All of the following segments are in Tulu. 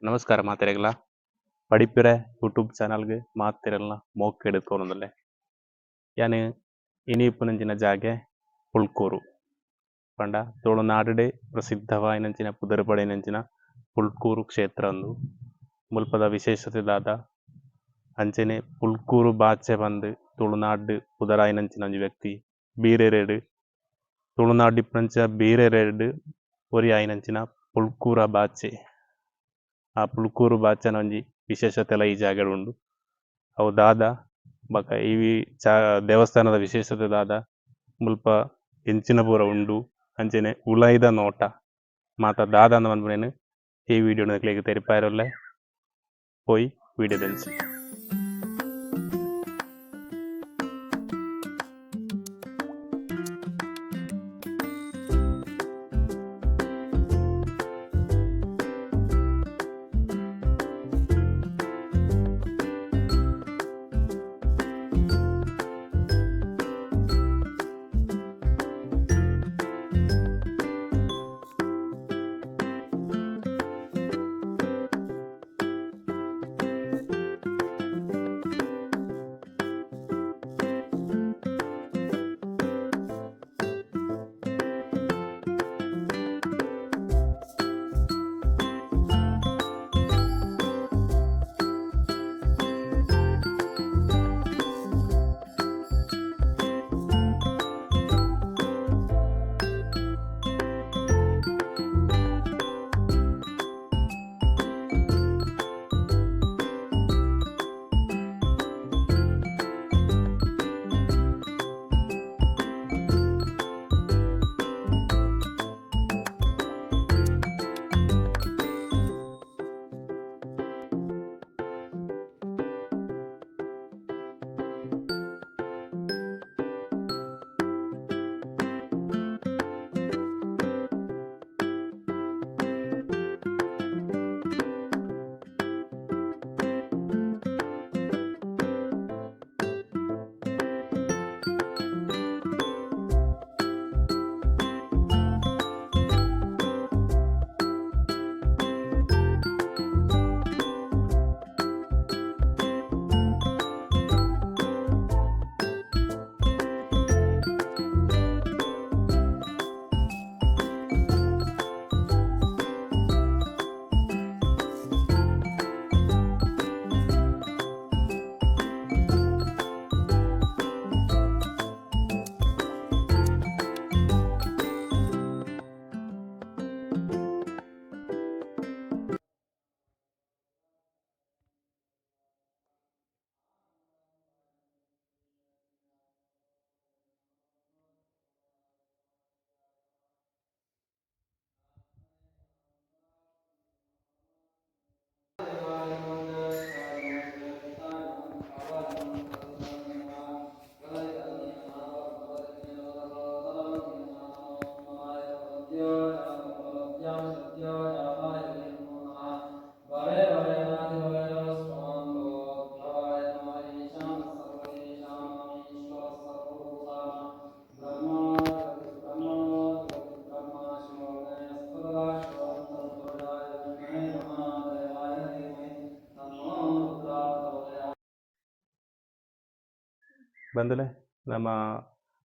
ನಮಸ್ಕಾರ ಮಾತೆರೆಗ್ಲ. ಪಡಿಪಿರೆ ಯೂಟ್ಯೂಬ್ ಚಾನಲ್ಗ್ ಮಾತೆರೆಲ್ನ ಮೋಕೆಡ್ ತೋರೊಂದುಲ್ಲೆ. ಯಾನ್ ಇನಿ ಇಪ್ಪುನಂಚಿನ ಜಾಗೆ ಪುಳ್ಕೂರು ಪಂಡ ತುಳುನಾಡುಡೆ ಪ್ರಸಿದ್ಧವಾಯಿನಂಚಿನ ಪುದರ್ ಪಡೆಯಿನಂಚಿನ ಪುಳ್ಕೂರು ಕ್ಷೇತ್ರ ಉಂದು. ಮುಲ್ಪದ ವಿಶೇಷತೆ ದಾದ ಅಂಚನೆ ಪುಳ್ಕೂರು ಬಾಚೆ ಪಂದ್ ತುಳುನಾಡ್ಡ್ ಪುದರಾಯಿನಂಚಿನ ಒಂಜಿ ವ್ಯಕ್ತಿ ಬೀರೆರೆಡ್ ತುಳುನಾಡ್ ಇಪ್ಪುನಂಚಿನ ಬೀರೆರೆಡ್ ಒರಿ ಆಯಿನಂಚಿನ ಪುಳ್ಕೂರ ಬಾಚೆ. ಆ ಪುಳ್ಕೂರು ಬಾಚನ ಒಂಜಿ ವಿಶೇಷತೆಲ ಈ ಜಾಗಡ್ ಉಂಡು. ಅವು ದಾದ ಬೊಕ ಈ ದೇವಸ್ಥಾನದ ವಿಶೇಷತೆ ದಾದ ಮುಲ್ಪ ಎಂಚಿನ ಪೂರ ಉಂಡು ಅಂಚನೆ ಉಲೈದ ನೋಟ ಮಾತ ದಾದ ಪನ್ಪಿನೆನ್ ಈ ವಿಡಿಯೋ ನಿಕ್ಲೆಗ್ ತೆರಿಪಾಯೆರೆ ಉಲ್ಲೆ ಪೋಯಿ ವಿಡಿಯೋ ದಂಚಿ. ಬಂದುಲೆ ನಮ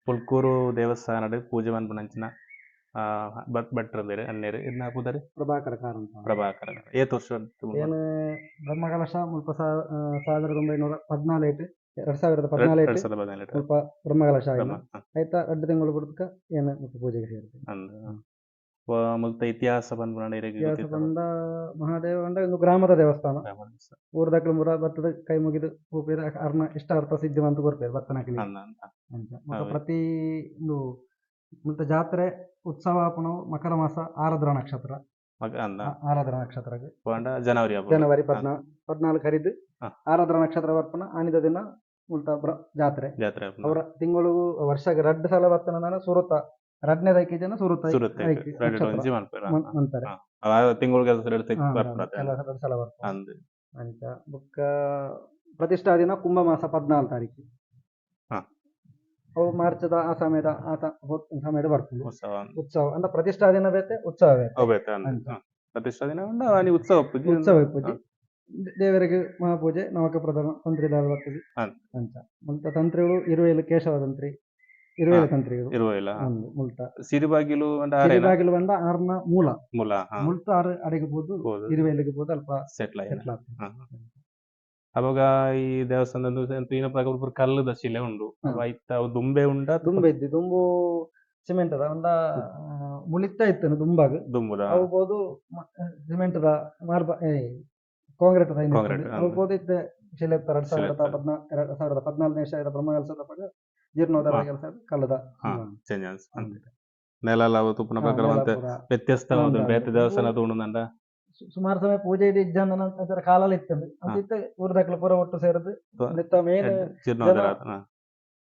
ಪುಲ್ಕೂರು ದೇವಸ್ಥಾನಡ್ ಪೂಜೆ ಮನ್ಪುನಂಚಿನ ಭಟ್ರ್ ಉಲ್ಲೆರ್ ಅಣ್ಣೆರ್ ಇರ್ನ ಪುದರ್? ಪ್ರಭಾಕರ ಕಾರಂತ. ಪ್ರಭಾಕರ. ಏತ್ ವರ್ಷ? ಏನ್ ಬ್ರಹ್ಮಕಲಶ ಮುಲ್ಪ 1914, 2014. 2014. ಮುಲ್ಪ ಬ್ರಹ್ಮಕಲಶ ಆಯಿನ ಐತ 2 ತಿಂಗಳು ಬುಡ್ಕ ಏನ್ ಮುಲ್ಪ ಪೂಜೆಗೆ ಸೇರಿದೆ. ಅಂದ್ ಮುಲ್ತ ಇತಿಹಾಸ ಪನ್ಪುನ ಇರೆಗ್ ಇತಿಹಾಸ ಗೊತ್ತಿತ್ತನ? ಪಂಡ ಮಹಾದೇವ ಪಂಡ ಇಂದು ಗ್ರಾಮದ ದೇವಸ್ಥಾನ. ಊರ್ದಕ್ಲು ಪೂರ ಬತ್ತುದು ಕೈ ಮುಗಿದು ಪೋಪೆರ್. ಅರ್ನ ಇಷ್ಟಾರ್ಥ ಸಿದ್ಧಿ ಮಂತ್ ಕೊರ್ಪೆರ್ ಬತ್ತನಕ್ಲೆಗ್. ಅಂದ್ ಅಂದ್ ಅಂಚ ಬೊಕ ಅವೇ. ಪ್ರತಿ ಇಂದು ಮುಲ್ತ ಜಾತ್ರೆ ಉತ್ಸವ ಆಪುನವು ಮಕರ ಮಾಸ ಆರದ್ರ ನಕ್ಷತ್ರ. ಅಂದ. ಆರಾದ್ರ ನಕ್ಷತ್ರಗ್. ಪಂಡ ಜನವರಿ ಆಪುಂಡು. ಜನವರಿ 14 ಕರಿದ್ ಆರಾದ್ರ ನಕ್ಷತ್ರ ಬರ್ಪುನ ಆನಿದ ದಿನ ಮುಲ್ತ ಜಾತ್ರೆ. ಜಾತ್ರೆ ಆಪುಂಡು. ಅವರ ತಿಂಗಳು ವರ್ಷಗ್ ರಡ್ಡ್ ಸಲ ಬತ್ತನ ಸುರುತ ರಡ್ಡನೇ ದೈಕ್ ಇಜ್ಜಂಡ ಸುರುತ ಸುರುತ ಐಕ್ ರಡ್ಡ್ ನಕ್ಷತ್ರ ಒಂಜಿ ಮನ್ಪುವೆರ್. ಮನ್ಪೆರೆ. ತಿಂಗೊಳ್ಗ್ ಎರಡು ಬರ್ಪುಂಡು. ಕೆಲವು ರಡ್ಡ್ ಸಲ ಬರ್ಪುಂಡು. ಅಂದ್. ಅಂಚ ಬೊಕ್ಕ ಪ್ರತಿಷ್ಠಾ ದಿನ ಕುಂಭ ಮಾಸ 14 ತಾರೀಕು. ಅವು ಮಾರ್ಚದ ಆ ಸಮಯದ ಆ ಸಮಯದ ಬರ್ಪುಂಡು. ಉತ್ಸವ. ಉತ್ಸವ ಅಂದ್ರೆ ಪ್ರತಿಷ್ಠಾ ದಿನ ಬೇತೆ, ಉತ್ಸವ ಬೇತೆ. ಅವು ಬೇತೆ ಅಂದ್. ಅಂಚ. ಪ್ರತಿಷ್ಠಾ ದಿನ ಉಂಡ ಆನಿ ಉತ್ಸವ ಉಪ್ಪುಜಿ. ಉತ್ಸವ ಇಪ್ಪುಜಿ. ದೇವರಿಗೆ ಮಹಾಪೂಜೆ, ನವಕ ಪ್ರಧಾನ ತಂತ್ರಿದಾಲ ಬರ್ತದೆ. ಅಂಚ ಮುಲ್ತ ತಂತ್ರಿಗಳು ಇರುವೇಲು ಕೇಶವ ತಂತ್ರಿ, ಇರುವೇಲು ತಂತ್ರಿಗಳು. ಇರುವೈಲ. ಅಂದು ಮುಲ್ತ. ಸಿರಿಬಾಗಿಲು ಪಂಡ ಆರೇನ? ಸಿರಿಬಾಗಿಲು ಬಂಡ ಆರ್ನ ಮೂಲ. ಮೂಲ. ಮುಲ್ತ ಆರು ಅಡೆಗೆ ಪೋದು ಪೋದು. ಇರುವೇಲಿಗೆ ಪೋದು ಅಲ್ಪ ಸೆಟ್ಲ್ ಆಯಿನ. ಸೆಟ್ಲ್ ಆತು. ಅವಾಗ ಈ ದೇವಸ್ಥಾನದ ತೂಯಿನ ಪ್ರಕಾರ ಪೂರ ಕಲ್ಲುದ ಶಿಲೆ ಉಂಡು. ಅವ ಐತ ಅವು ದುಂಬೆ ಉಂಡ? ದುಂಬೆ ಇದ್ದಿ, ದುಂಬು ಸಿಮೆಂಟ್ ದ ಒಂದ ಮುಳಿತ ಇತ್ತು ದುಂಬಾಗ. ದುಂಬುದ. ಅವು ಪೋದು ಸಿಮೆಂಟ್ ದ ಮಾರ್ಬ ಕಾಂಕ್ರೀಟ್ ದ. ಕಾಂಕ್ರೀಟ್. ಅವು ಪೋದು ಇತ್ತೆ ಶಿಲೆ 2014ನೇ ವರ್ಷದ ಬ್ರಹ್ಮಕಲಶದ ಜೀರ್ಣೋದ್ಧಾರ ಕೆಲಸ ಕಲ್ಲದ. ಚೇಂಜ್ ಅಂತೆ. ನೆಲ ಅವು ತುಪ್ಪುನ ಪ್ರಕಾರ ಒಂತೆ ವ್ಯತ್ಯಸ್ತವಾದ ಬೇತೆ ದೇವಸ್ಥಾನ ತೂಣುಂಡ. ಸುಮಾರು ಸಮಯ ಪೂಜೆ ಇಡೀ ಇಜ್ಜಂದನ ಅಂತರ ಕಾಲಲ್ಲಿ ಇತ್ತು ಅಂತ ಇತ್ತೆ ಊರ್ದಕ್ಲು ಪೂರ ಒಟ್ಟು ಸೇರದು ನೆತ್ತ ಮೇನ್ ಜೀರ್ಣೋದ್ಧಾರ.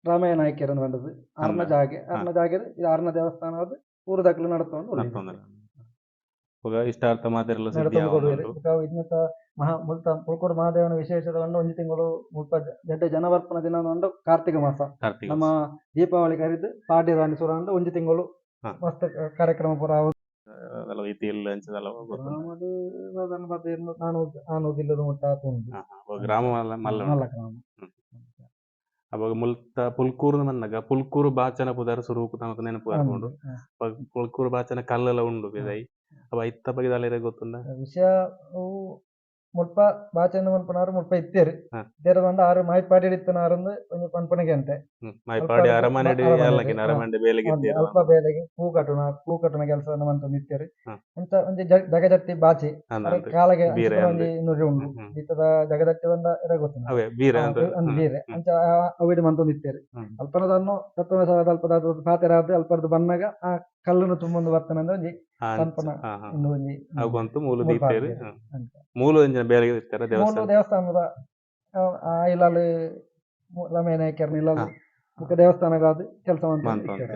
ರಾಮಯ್ಯ ನಾಯ್ಕರನ್ನು ಬಂದದ್ದು ಆರ್ನ ಜಾಗೆ, ಆರ್ನ ಜಾಗೆ ಇದು ಆರ್ನ ದೇವಸ್ಥಾನ ಊರ್ದಕ್ಲು ನಡತೊಂದು. ನಡ್ತೊಂದುಲ್ಲ. ಬೊಕ ಇಷ್ಟಾರ್ಥ ಮಾತೆರ್ಲ ಸಿದ್ಧಿ ನಡತೊಂದು ಕೊಡುವೆರ್. ಆವೊಂದುಂಡು. ಬೊಕ ಇನ್ನತ ಮಹಾ ಮುಲ್ತ ಪುಲ್ಕೋಡು ಮಹಾದೇವನ ವಿಶೇಷದ ಪಂಡ ಒಂಜಿ ತಿಂಗಳು ಮುಲ್ಪ ಎಡ್ಡೆ ಜನ ಬರ್ಪುನ ದಿನ ಪಂಡ ಕಾರ್ತಿಕ ಮಾಸ. ಕಾರ್ತಿಕ. ನಮ್ಮ ದೀಪಾವಳಿ ಕರಿದ್ ಪಾಡ್ಯದಾನಿ ಸುರು ಆಂಡ ಒಂಜಿ ತಿಂಗಳು ಮಸ್ತ್ ಕಾರ್ಯಕ್ರಮ ಪೂರ ಆವೊಂದು. ಅದೆಲ್ಲ ಇತಿ ಇಲ್ಲ ಅಂಚದೆಲ್ಲ ಗೊತ್ತುಂಡು. ಗ್ರಾಮಡ್ ಸಾಧಾರಣ ಪತ್ತ 400 ಇಲ್ಲದ ಮುಟ್ಟ ಆತುಂಡು. ಬೊಕ ಗ್ರಾಮ ಮಲ್ಲ ಮಲ್ಲ ಉಂಡು. ಮಲ್ಲ ಗ್ರಾಮ. ಅವಾಗ ಮುಲ್ತ ಪುಲ್ಕೂರು ಮನ್ನಗ ಪುಲ್ಕೂರು ಬಾಚನ ಪುದರ್ ಸುರುಕು ತನಕ ನೆನಪು ಬರ್ಪುಂಡು. ಪುಲ್ಕೂರು ಬಾಚನ ಕಲ್ಲೆಲ್ಲ ಉಂಡು ಪಿದೈ. ಅವ ಐತ ಬಗ್ಗೆ ದಾಲ ಗೊತ್ತುಂಡ? ವಿಷಯ ಅವು ಮುಲ್ಪ ಬಾಚನ ಮನ್ಪುನಾರು ಮುಲ್ಪ ಇತ್ತೇರು. ಇತ್ತೇರು ಪಂಡ ಆರು ಮಾಯಿಪಾಡಿ ಇತ್ತನಾರಂದು ಒಂಜಿ ಪನ್ಪುನಗೆ ಅಂತೆ. ಮಾಯಿಪಾಡಿ ಅರಮನೆಡ್ ಏರ್ಲಕಿನ ಅರಮನೆ ಬೇಲೆಗ್ ಇತ್ತೇರು. ಅಲ್ಪ ಬೇಲೆಗ್ ಪೂ ಕಟ್ಟುನ, ಪೂ ಕಟ್ಟುನ ಕೆಲಸ ಮಂತೊಂದು ಇತ್ತೇರು. ಅಂಚ ಒಂಜಿ ಜಗಜಟ್ಟಿ ಬಾಚಿ ಕಾಲಗೆ ಬೀರೆ ಒಂಜಿ ನುಡಿ ಉಂಡು. ಇತ್ತದ ಜಗದಟ್ಟಿ ಪಂಡ ಇರ ಗೊತ್ತುಂಡು. ಅವೇ ಬೀರೆ ಅಂತ. ಅಂದ್ ಬೀರೆ ಅಂಚ ಅವಿಡ್ ಮಂತೊಂದು ಇತ್ತೇರು. ಅಲ್ಪನದನ್ನು ತತ್ವ ಅಲ್ಪದ ಪಾತೆರಾದ್ ಅಲ್ಪರ್ದು ಬನ್ನಗ ಆ ಕಲ್ಲುನು ತುಂಬೊಂದು ಬರ್ತನಂದ ಒಂಜಿ ಪನ್ಪುನ ಉಂದು ಒಂಜಿ ಅವುಗಂತೂ ಮೂಲು ಮೂಲು ದೀತೇರು. ಪಾಡ್ದೆರ್. ಅಂಚ. ಮೂಲು ಒಂಜಿನ ಬೇಲೆಗ್ ಇತ್ತೆರ ಮೂಲು ದೇವಸ್ಥಾನ. ದೇವಸ್ಥಾನದ ಆ ಇಲ್ಲಲ್ ರಮಯ್ಯ ನಾಯ್ಕರ್ನ ಇಲ್ಲಲ್ ಬೊಕ ದೇವಸ್ಥಾನಗಾದ್ ಕೆಲಸ ಮಂತೊಂದು ಇತ್ತೆರ್.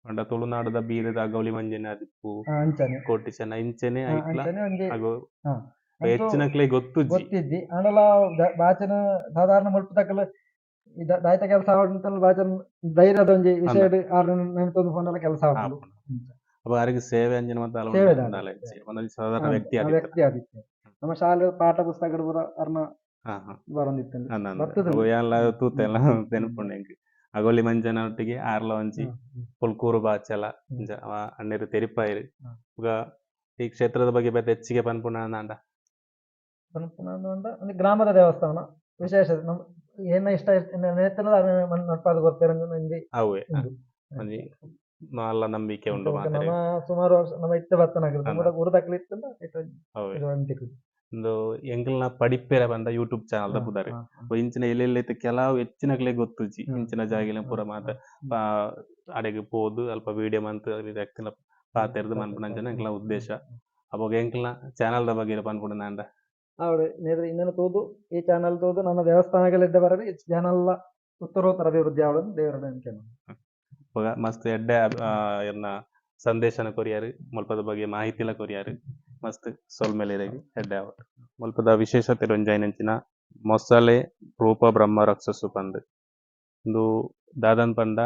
ಪಂಡ ತುಳುನಾಡುದ ಬೀರದ ಗೌಲಿ ಮಂಜನ ಆದಿಪ್ಪು. ಅಂಚನೆ. ಕೋಟಿ ಚೆನ್ನ ಇಂಚನೆ ಐಟ್ಲ ಅಂಚನೆ ಒಂಜಿ ಅಗು ಅಂತೂ ಹೆಚ್ಚಿನಕ್ಲೆ ಗೊತ್ತುಜ್ಜಿ. ಗೊತ್ತಿಜ್ಜಿ. ಆಂಡಲ ಬಾಚನ ಸಾಧಾರಣ ಮುಲ್ಪದಕುಲು ದಾಯ್ತ ಕೆಲಸ ಆವೊಡು ಬಾಚನ ಧೈರ್ಯದ ಒಂಜಿ ವಿಷಯಡ್ ಆರ್ ನೆನತೊಂದು ಪೋಂಡಲ ಕೆಲಸ ಆಪುಂಡು. ಅപ്പൊ ಆರೆಗ್ ಸೇವೆ ಅಂಚಿನ ಮಾತ ದಾಲ ಸೇವೆ ಉಂಡು. ದಾಲ. ದಾಲ ಇಜ್ಜಿ. ಒಂದೊಂಜಿ ಸಾಧಾರಣ ವ್ಯಕ್ತಿ ಆದಿತ್ತೆರ್. ವ್ಯಕ್ತಿ ಆದಿತ್ತೆರ್. ನಮ್ಮ ಶಾಲೆ ಪಾಠ ಪುಸ್ತಕಡ್ ಪೂರ ಅರ್ನ ಬರೊಂದಿತ್ತುಂಡು. ಅಂದ್ ಅಂದ್. ಬತ್ತುದುಂಡು. ಅವು ಯಾನ್ಲ ತೂತೆಲ್ಲ ನೆನಪುಂಡು ಎಂಕ್. ಅಗೋಲಿ ಮಂಜನ ಒಟ್ಟಿಗೆ ಆರ್ಲ ಒಂಜಿ ಪುಲ್ಕೂರು ಬಾಚಲ ಅಂಚ ಅವ ಅಣ್ಣೆರ್ ತೆರಿಪಾಯೆರ್. ಬೊಕ ಈ ಕ್ಷೇತ್ರದ ಬಗ್ಗೆ ಬೇತೆ ಹೆಚ್ಚಿಗೆ ಪನ್ಪುನ ಅಂದಾಂಡ? ಪನ್ಪುನ ಅಂಡ ಒಂಜಿ ಗ್ರಾಮದ ದೇವಸ್ಥಾನ ವಿಶೇಷ. ನಮ್ ಏನ ಇಷ್ಟ ನೇತನ ನಡ್ಪಾದ್ ಕೊರ್ಪೆರ್ ಒಂಜಿ ಅವೇ ಉಂಡು. ಒಂಜಿ ಮಲ್ಲ ನಂಬಿಕೆ ಉಂಡು ಬೊಕ ಮಾತೆರೆಗ್. ನಮ ಸುಮಾರು ವರ್ಷ ನಮ ಇತ್ತೆ ಬತ್ತನಗರ ಊರುದಕ್ಲು ಇತ್ತುಂಡ ಇತ್ತೆ ಅವೇ. ಇದು ಅಂತಿಕುಜಿ. ಉಂದು ಎಂಕಲ್ನ ಪಡಿಪೆರೆ ಪಂಡ ಯೂಟ್ಯೂಬ್ ಚಾನಲ್ ದ ಪುದರ್. ಇಂಚಿನ ಎಲ್ಲೆಲ್ಲ ಇತ್ತೆ ಕೆಲವು ಹೆಚ್ಚಿನಕ್ಲೆಗ್ ಗೊತ್ತುಜ್ಜಿ. ಇಂಚಿನ ಜಾಗೆಲ ಪೂರ ಮಾತ ಅಡೆಗ್ ಪೋದು ಅಲ್ಪ ವೀಡಿಯೋ ಮಂತ್ ವ್ಯಕ್ತಿನ ಪಾತೆರ್ದ್ ಮನ್ಪುನಂಚನೆ ಎಂಕಲ್ನ ಉದ್ದೇಶ. ಅಪಗ ಎಂಕಲ್ನ ಚಾನಲ್ ದ ಬಗ್ಗೆ ಪನ್ಪುಂಡು ಆವಡ್ ನೇರ ಇಂದೆನ ತೂದು ಈ ಚಾನಲ್ ತೂದು ನನ್ನ ದೇವಸ್ಥಾನಗಳಿದ್ದ ಬರಡ್ ಈ ಚಾನಲ್ ಉತ್ತರೋತ್ತರ ಅಭಿವೃದ್ಧಿ ಆವಡ್ ದೇವರ ನಂಬಿಕೆ. ಅಪಗ ಮಸ್ತ್ ಎಡ್ಡೆ ಎನ್ನ ಸಂದೇಶನ ಕೊರಿಯರ್, ಮುಲ್ಪದ ಬಗ್ಗೆ ಮಾಹಿತಿಲ ಕೊರಿಯರ್. ಮಸ್ತ್ ಸೊಲ್ಮೆಲೆರೆಗ್ ಎಡ್ಡೆ ಆವಡ್. ಮುಲ್ಪದ ವಿಶೇಷತೆ ಒಂಜಾಯಿನಂಚಿನ ಮೊಸಳೆ ರೂಪ ಬ್ರಹ್ಮ ರಕ್ಷಸು ಪಂದ್. ಉಂದು ದಾದನ್ ಪಂಡ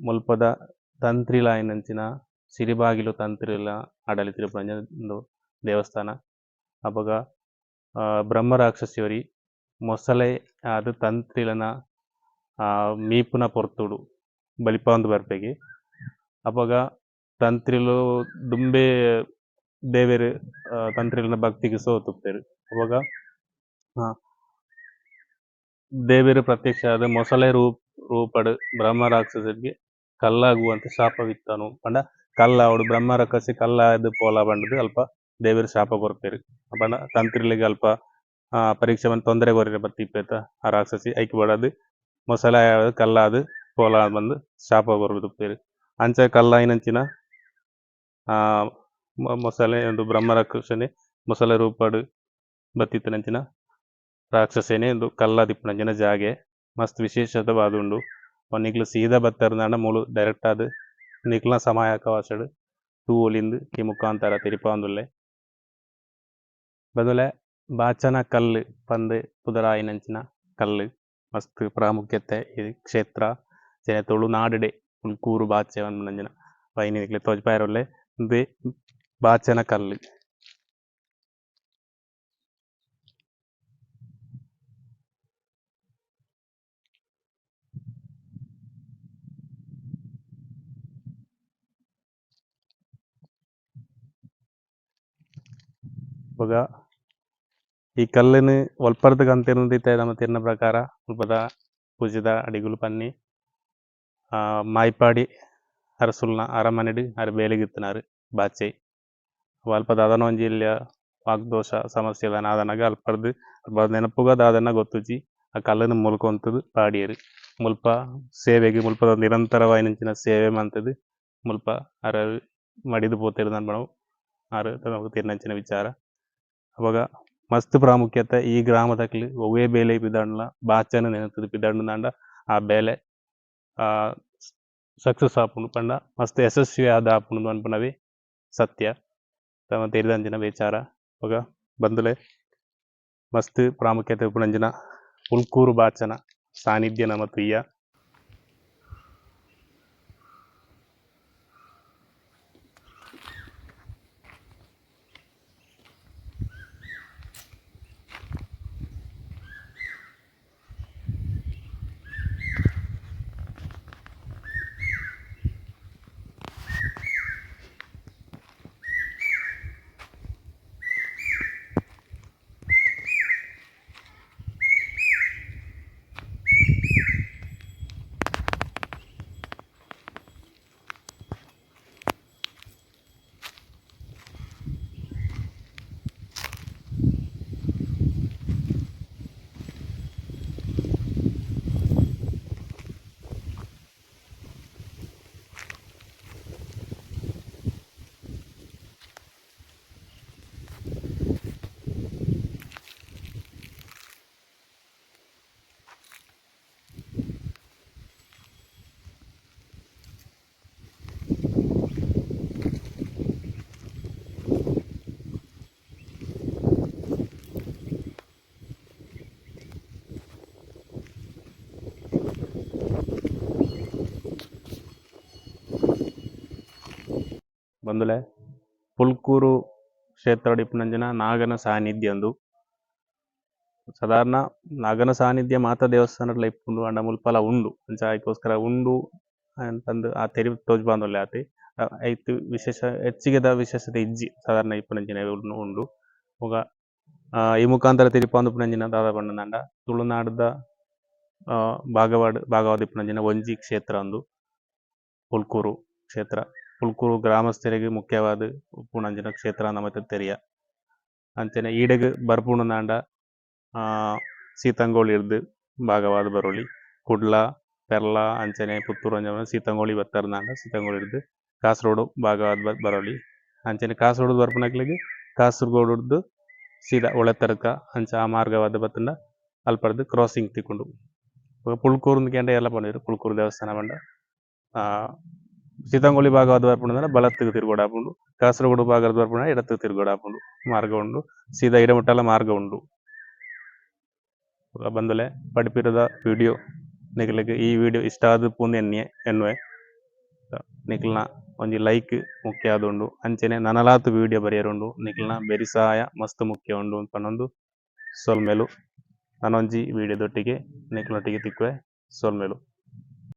ಮುಲ್ಪದ ತಂತ್ರಿಲಾಯಿನಂಚಿನ ಸಿರಿಬಾಗಿಲು ತಂತ್ರಿಲ ಆಡಳಿತ ಉಂದು ದೇವಸ್ಥಾನ. ಅಪಗ ಬ್ರಹ್ಮ ರಾಕ್ಷಸಿಯೊರಿ ಮೊಸಳೆ ಆದ್ ತಂತ್ರಿಲನ ಮೀಪುನ ಪೊರ್ತುಡು ಬಲಿಪಾವೊಂದು ಬರ್ಪೆಗೆ. ಅಪಗ ತಂತ್ರಿಲು ದುಂಬೆ ದೇವೆರ್ ತಂತ್ರಿಲನ ಭಕ್ತಿಗ್ ಸೋತುಪ್ಪೆರ್. ಅಪಗ ದೇವೆರ್ ಪ್ರತ್ಯಕ್ಷ ಆದ್ ಮೊಸಳೆ ರೂಪಡ್ ಬ್ರಹ್ಮ ರಾಕ್ಷಸಗ್ ಕಲ್ಲಾಗುವಂತೆ ಶಾಪವಿತ್ತನು ಪಂಡ ಕಲ್ಲಾವೊಡು ಬ್ರಹ್ಮ ರಕ್ಕಸೆ ಕಲ್ಲಾದ್ ಪೋಲ ಪಂಡ್ದ್ ಅಲ್ಪ ದೇವೆರ್ ಶಾಪ ಕೊರ್ಪೆರ್. ಪಂಡ ತಂತ್ರಿಲೆಗ್ ಅಲ್ಪ ಪರೀಕ್ಷೆ ಮಂತ್ ತೊಂದರೆ ಕೊರಿಯೆರೆ ಬತ್ತಿಪ್ಪೆತ ಆ ರಾಕ್ಷಸಿ ಐಕ್ ಬೋಡಾದ್ ಮೊಸಳೆ ಕಲ್ಲಾದ್ ಪೋಲ ಪಂದ್ ಶಾಪ ಕೊರ್ದುಪ್ಪೆರ್. ಅಂಚ ಕಲ್ಲಾಯಿನಂಚಿನ ಮೊಸಳೆ ಉಂದು ಬ್ರಹ್ಮ ರಾಕ್ಷಸನೆ ಮೊಸಳೆ ರೂಪಡ್ ಬತ್ತಿತ್ತಿನಂಚಿನ ರಾಕ್ಷಸೇನೆ ಉಂದು ಕಲ್ಲಾದಿಪ್ಪುನಂಚಿನ ಜಾಗೆ ಮಸ್ತ್ ವಿಶೇಷವಾದುಂಡು. ನಿಕ್ಲು ಸೀದಾ ಬತ್ತರ್ದಾಂಡ ಮೂಲು ಡೈರೆಕ್ಟ್ ಆದ್ ನಿಕ್ಲ್ನ ಸಮಯಾವಕಾಶಡ್ ತೂವೊಲಿಂದ್ ಈ ಮುಖಾಂತರ ತೆರಿಪಾವೊಂದುಲ್ಲೆ. ಬದಲೆ ಬಾಚನ ಕಲ್ಲು ಪಂದ್ ಪುದರಾಯಿನಂಚಿನ ಕಲ್ಲು ಮಸ್ತ್ ಪ್ರಾಮುಖ್ಯತೆ ಈ ಕ್ಷೇತ್ರ ತುಳುನಾಡುಡೆ ಕೂರು ಬಾಚೆ ಪನ್ಪುನಂಚಿನ ಐನ್ ನಿಕ್ಲೆ ತೋಜಿಪಾಯೆರೆ ಉಲ್ಲೆ. ಉಂದುವೆ ಬಾಚನ ಕಲ್ಲು. ಬೊಕ ಈ ಕಲ್ಲುನು ಒಲ್ಪರ್ದ್ ಕಂತಿರ್ಂದ್ ಇತ್ತೆ ನಮ ತೆರಿನ ಪ್ರಕಾರ ಮುಲ್ಪದ ಪೂಜೆದ ಅಡಿಗುಲು ಪನ್ನಿ ಮಾಯಿಪಾಡಿ ಅರಸುಲ್ನ ಅರಮನೆಡ್ ಅರ್ ಬೇಲೆಗ್ ಇತ್ತಿನಾರ್ ಬಾಚೆ ಅಲ್ಪ ದಾದನ ಒಂಜಿ ಎಲ್ಯ ವಾಗ್ದೋಷ ಸಮಸ್ಯೆ ದಾದನಗ ಅಲ್ಪರ್ದ್ ಅಲ್ಪ ನೆನಪುಗ ದಾದನ ಗೊತ್ತುಜಿ ಆ ಕಲ್ಲುನು ಮುಲ್ಕೊಂತುದು ಪಾಡಿಯೆರ್ ಮುಲ್ಪ ಸೇವೆಗ್ ಮುಲ್ಪದ ನಿರಂತರವಾಯಿನಂಚಿನ ಸೇವೆ ಮಂತುದು ಮುಲ್ಪ ಅರ್ ಮಡಿದ್ ಪೋತೆರ್ ಪನ್ಪನವು ಆರ್ ತೆರಿನಂಚಿನ ವಿಚಾರ. ಅಪಗ ಮಸ್ತ್ ಪ್ರಾಮುಖ್ಯತೆ ಈ ಗ್ರಾಮದಕ್ಲು ಒವ್ವೇ ಬೇಲೆ ಪಿದಾಂಡಲ ಬಾಚನ ನೆನತುದು ಪಿದಾಂಡ ಆ ಬೇಲೆ ಸಕ್ಸಸ್ ಆಪುಂಡು ಪಂಡ ಮಸ್ತ್ ಯಶಸ್ವಿ ಆದ್ ಆಪುಂಡು ಪನ್ಪುನವೇ ಸತ್ಯ ತಮ ತೆರಿದಂಚಿನ ವಿಚಾರ. ಬೊಕ ಬಂಧುಲೆ ಮಸ್ತ್ ಪ್ರಾಮುಖ್ಯತೆ ಉಪ್ಪುನಂಚಿನ ಪುಲ್ಕೂರು ಬಾಚನ ಸಾನ್ನಿಧ್ಯ ನಮ ತೂಯ. ಬಂದುಲೆ ಪುಲ್ಕೂರು ಕ್ಷೇತ್ರ ಇಪ್ಪುನಂಚಿನ ನಾಗನ ಸಾನ್ನಿಧ್ಯ ಉಂದು. ಸಾಧಾರಣ ನಾಗನ ಸಾನ್ನಿಧ್ಯ ಮಾತ ದೇವಸ್ಥಾನಡ್ಲ ಇಪ್ಪುಂಡು ಆಂಡ ಮುಲ್ಪಲ ಉಂಡು ಅಂಚ ಐಕೋಸ್ಕರ ಉಂಡು ಅಂತಂದು ಆ ತೆರಿ ತೋಜ್ಪಾಂದುಲ್ಲೆ ಆತೆ ಐತ್ ವಿಶೇಷ ಹೆಚ್ಚಿಗೆದ ವಿಶೇಷತೆ ಇಜ್ಜಿ ಸಾಧಾರಣ ಇಪ್ಪುನಂಚಿನ ಉಂಡು. ಬೊಕ ಈ ಮುಖಾಂತರ ತೆರಿಪಾಂದು ಉಪ್ಪುನಂಚಿನ ದಾದ ಪಂಡ ತುಳುನಾಡ್ದ ಭಾಗವಾಡ್ ಭಾಗವಾದ್ ಇಪ್ಪುನಂಚಿನ ಒಂಜಿ ಕ್ಷೇತ್ರ ಉಂದು ಪುಲ್ಕೂರು ಕ್ಷೇತ್ರ. ಪುಲ್ಕೂರು ಗ್ರಾಮಸ್ಥರಿಗೆ ಮುಖ್ಯವಾದ ಉಪ್ಪುನಂಚಿನ ಕ್ಷೇತ್ರ ನಮಕ್ ತೆರಿಯ. ಅಂಚನೆ ಈಡೆಗ್ ಬರ್ಪುಂಡುಂದಾಂಡ ಸೀತಂಗೋಳಿ ಇರ್ದ್ ಭಾಗವಾದ್ ಬರೊಲಿ ಕುಡ್ಲ ಪೆರ್ಲ ಅಂಚನೆ ಪುತ್ತೂರು ಅಂಚನೆ ಸೀತಂಗೋಳಿ ಬತ್ತರ್ಂದಾಂಡ ಸೀತಂಗೋಳಿ ಇರ್ದ್ ಕಾಸರಗೋಡು ಭಾಗವಾದ್ ಬರೊಲಿ ಅಂಚನೆ ಕಾಸರಗೋಡು ಬರ್ಪುನಕ್ಲೆಗ್ ಕಾಸರಗೋಡುರ್ದು ಸೀದಾ ಒಳತರ್ಕ ಅಂಚ ಆ ಮಾರ್ಗವಾದ್ ಬತ್ತುಂಡ ಅಲ್ಪರ್ದ್ ಕ್ರಾಸಿಂಗ್ ತಿಕ್ಕುಂಡು. ಪುಲ್ಕೂರು ಕೇಂಡ ಏರ್ಲ ಪನ್ಪೆರ್ ಪುಲ್ಕೂರು ದೇವಸ್ಥಾನ ಪಂಡ ಸೀತಂಗೋಳಿ ಭಾಗವಾದ್ ಬರ್ಪುಂಡು ಬಲತ್ತುಗ್ ತಿರ್ಗೊಡಾಪುಂಡು ಕಾಸರಗೋಡು ಭಾಗದ ಬರ್ಪುಂಡ ಎಡತ್ತುಗ್ ತಿರ್ಗೊಡಾಪುಂಡು ಮಾರ್ಗ ಉಂಡು ಸೀದಾ ಇಡಮುಟ್ಟಲ ಮಾರ್ಗ ಉಂಡು. ಬಂದುಲೆ ಪಡಿಪಿರದ ವಿಡಿಯೋ ನಿಕ್ಲೆಗ್ ಈ ವಿಡಿಯೋ ಇಷ್ಟ ಆದ್ ಎನ್ನಿಯೆ ಎನ್ನುವೆ ನಿಕ್ಲ್ನ ಒಂಜಿ ಲೈಕ್ ಮುಖ್ಯ ಆದುಂಡು ಅಂಚನೆ ನನಲಾತ್ ವಿಡಿಯೋ ಬರಿಯರುಂಡು ನಿಕ್ಲ್ನ ಬೆರಿ ಸಹಾಯ ಮಸ್ತ್ ಮುಖ್ಯ ಉಂಡು ಪನೊಂದು ಸೊಲ್ಮೆಲು ನನೊಂಜಿ ವಿಡಿಯೋದೊಟ್ಟಿಗೆ ನಿಕ್ಲ್ನೊಟ್ಟಿಗೆ ತಿಕ್ಕುವೆ ಸೊಲ್ಮೆಲು.